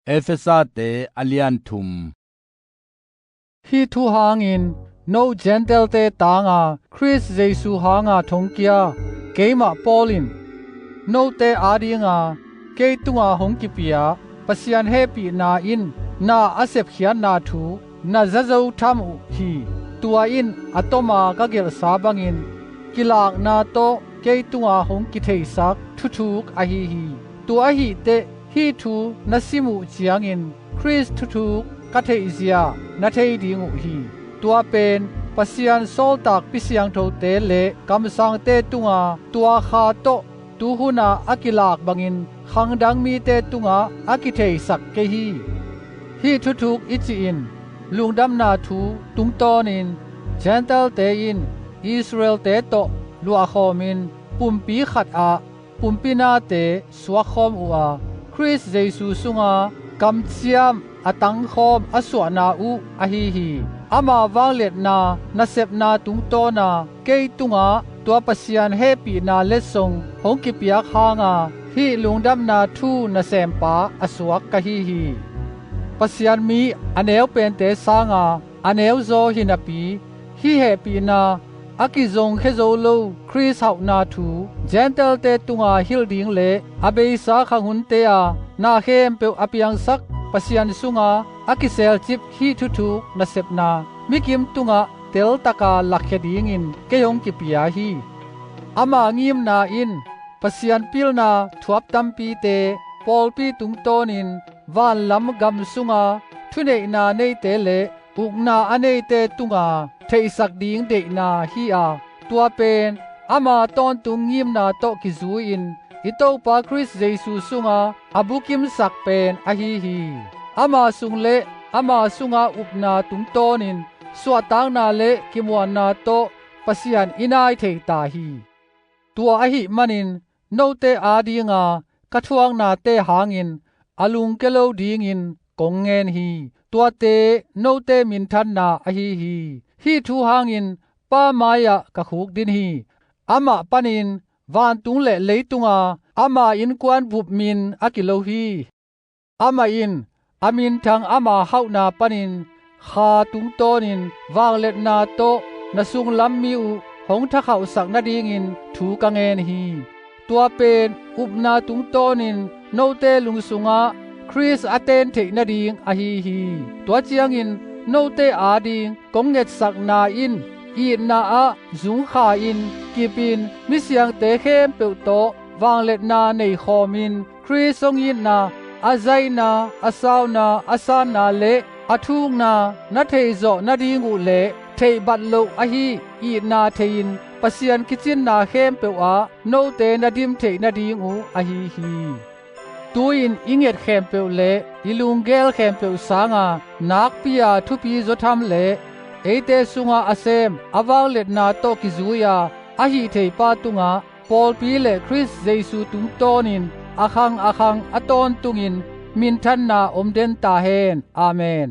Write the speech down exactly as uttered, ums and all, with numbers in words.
Efesate a lian thum. Hih thu hangin no Gentile-te tanga Khrist Jesu hanga thongkia keimah Paul in note adinga kei tunga hong kipia Pasian hehpihna in na a sepkhiatna thu na za zo tham uh hi. Tua in a toma ka gelhsa bangin kilakna tawh kei tunga hong kitheisak thuthuk ahi hi. Tua ahih teh hih thu na sim uh ciangin Khrist thuthuk ka theihzia na thei ding uh hi. Tua pen Pasian sawltakpi siangthote le kamsangte tunga tua kha tawh tuhuna a kilak bangin khangdang mite tungah a kitheisak kei hi. Hih thuthuk i cih in lungdamna thu tungtawnin Gentile-te in Israel-te tawh luahkhawmin pumpi khatah pumpi nate suakkhawm uh a, Khrist Jesu sunga kamciam a tangkhawm a suahna uh ahi hi. Ama vangliatna nasepna tungtawna kei tungah tua Pasian hehpihna letsong hong kipiak hanga hih lungdamna thu nasempa a suak ka hi hi. Pasian mi a neu pente sanga a neu zaw hi napi, hih hehpihna a kizongkhia zo lo Khrist hauhna thu Gentile-te tunga hilh ding le a beisa khang hunte a na khempeuh a piangsak Pasian sunga a kiselcip hih thuthuk nasepna mikim tungah teltaka lakkhia dingin kei hong kipia hi. Ama ngimna in Pasian pilna thuap tampite pawlpi tungtawnin vanlam gam sunga thuneihna neite le ukna a neite tunga theihsak ding deihna hi a, tua pen ama tawntung ngimna tawh kizui-in i Topa Khrist Jesu sunga a bukimsak pen ahi hi. Ama sung le ama sunga upna tungtawnin suahtakna le kimuanna tawh Pasian i nai thei ta hi. Tua ahih manin note adinga ka thuaknate hangin a lungkia lo dingin kong ngen hi. Tuate note minthanna ahi hi. Hih thu hangin Pa mai-ah ka khukdin hi. Amah panin vantung le leitunga ama innkuan bupmin a kilo hi. Amah in a minthang ama hauhna panin kha tungtawnin vangliatna tawh na sunglam mi uh hong thakhauhsak nadingin thu ka ngen hi. Tua pen upna tungtawnin note lungsungah Khrist a ten theih nading ahi hi. Tua ciangin note ading kong ngetsakna in itna ah zungkha-in kipin misiangte khempeuh tawh vangliatna neikhawmin Khrist hong itna, a zaihna, a sauna, a sanna le a thukna na theihzawh nading uh le theihbat loh ahi itna thei-in Pasian kicinna khempeuh ah note na dim theih nading uh ahi hi. Tu-in i nget khempeuh le i lunggel khempeuh sanga nakpi-a thupi zaw tham le eite sungah a sem a vangliatna tawh kizui-a a hih theipa tungah pawlpi le Khrist Jesu tungtawnin a khang a khang a tawntungin minthanna om den ta hen. Amen.